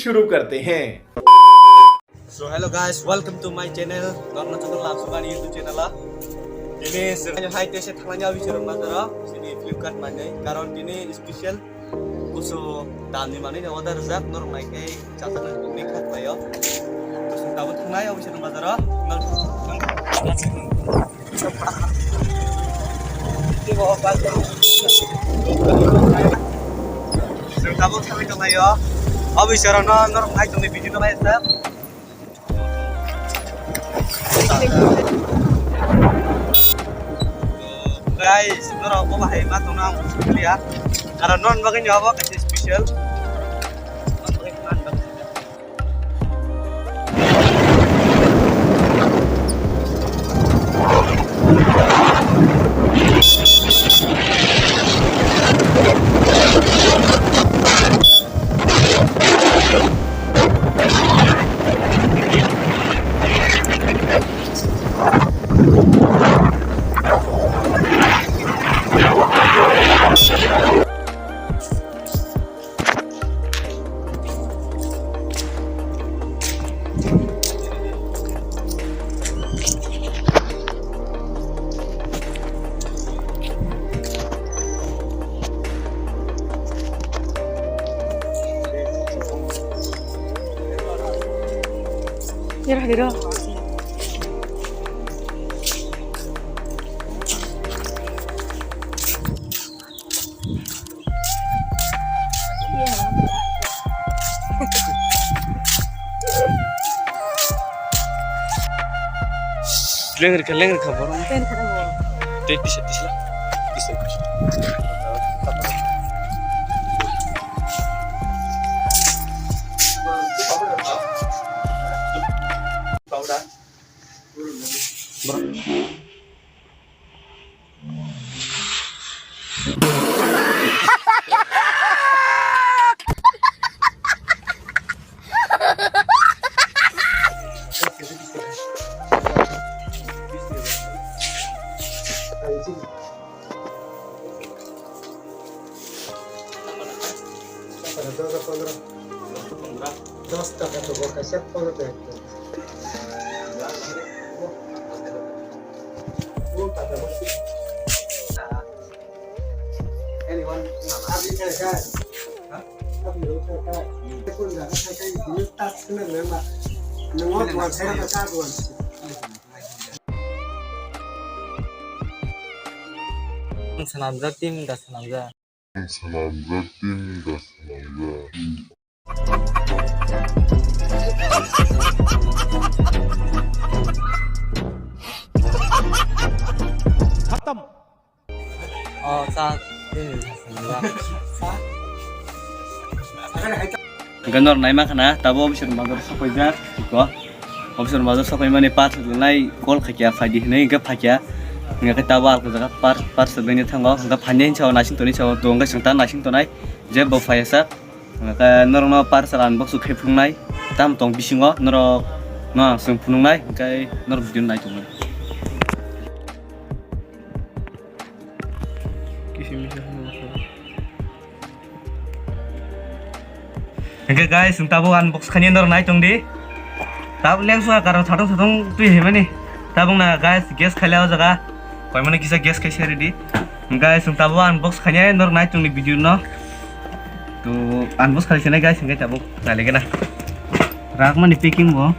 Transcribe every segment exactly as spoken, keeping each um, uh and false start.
शुरू करते हैं। So hello guys, welcome to my channel. Norna channel langsung ani YouTube channel a. Ini sir hai tese thangnani abi sir mazara. Sini Flipkart mane. Karon ini special kusu dam ni mane order jak nor mai kai chata na ni khat payo. Kusu dam thangnai abi sir mazara. Chwng tabuk thangwi tonglaio. O bichara no norok nai tongni video no nai sir. Guys, norok bo bahai ma tongna ang buji kaliya. Karon non bagwi ni obo kaisa special. Leng rikha, leng rikha borok. Pen khada bo. Tei tisa, tisa. Tisa, tisa. Borok. Dos taka to bo kaisa photo to ekta. Swnamjak team da swnamjak. Swnamjak team da swnamjak. Khatam. Oh, sa, ini, sa, sa. Hingke nor naima khana, tabo officer mother sokoijak, iko. Officer mother sokoimani parcel nai call khaikya, phaidi hinui hingke phaikya. Hingke tabo alka jaga par-, parcel bini thango, hingke phainai hinsa o nasing toni sa o, do hingke sengta nasing tonai, je bo phaiya sa. Hingke norokno parcel unbox khai phunuknai, tam tong bisingo norok no ang chwng phunuknai, hingke norok video nai tongnai. Hingke guys, chwng tabuk unbox khainai norok nai tong di. Tabuk lengsu a karon satung satung twi himani. Tabuk na guys, guess khaile o jaga. Koimani kisa guess khai se ready. Guys, chwng tabuk unbox khainai norok nai tong di video no. To unbox khai se nai guys, hingke tabuk nai lege na. Rak mani packing bo.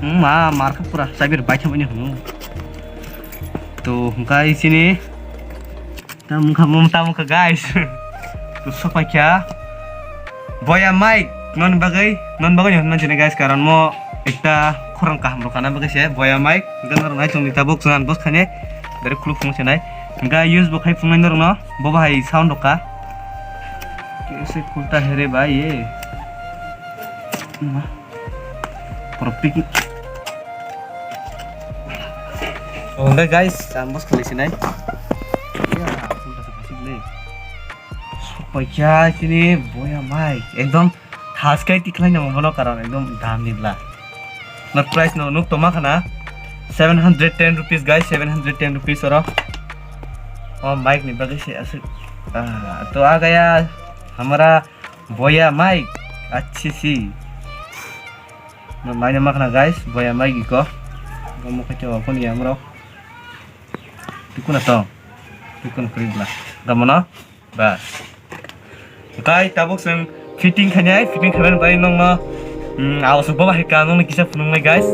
Hmm, ma, marka pura, sabir bai thamani hunu. To, hingka isini. Tam kha, mum tam kha, guys. To, sopai kya. Boya mic, non bagai, non bagai, non jene, guys, karon mo ekta khorang kaham rok kana bagai se, boya mic, hingka norok nai tong ni tabuk, chwng unbox khainai, dari khuluk phung se nai. Hingka use bo khai phung nai norok no, bo bahai sound rok ka. Kaise khulta hai re bhai ye? Ma. Pura picking. Oh, hingke guys, unbox khalai sinai. Ya, khulta sa picking le. Paikya sini boya mic. Ekdom thas kai tikhlai nang bono karon ekdom dam ni bla. Na price no nuk toma khana seven hundred ten rupees guys, seven hundred ten rupees oro. Oh, mic ni bagwi se aswk. Ah, to agaya Amara boya mai achhi si. Naina makhna guys, boya mai giko. Gomo khacha wa phone ya amro. Tukuna to. Tukun kri bla. Gamono. Bas. Kai tabuk seng fitting khanya, fitting khamen bai nongno. Hmm, awas upa bahai ka nongno kisa phunung nai guys.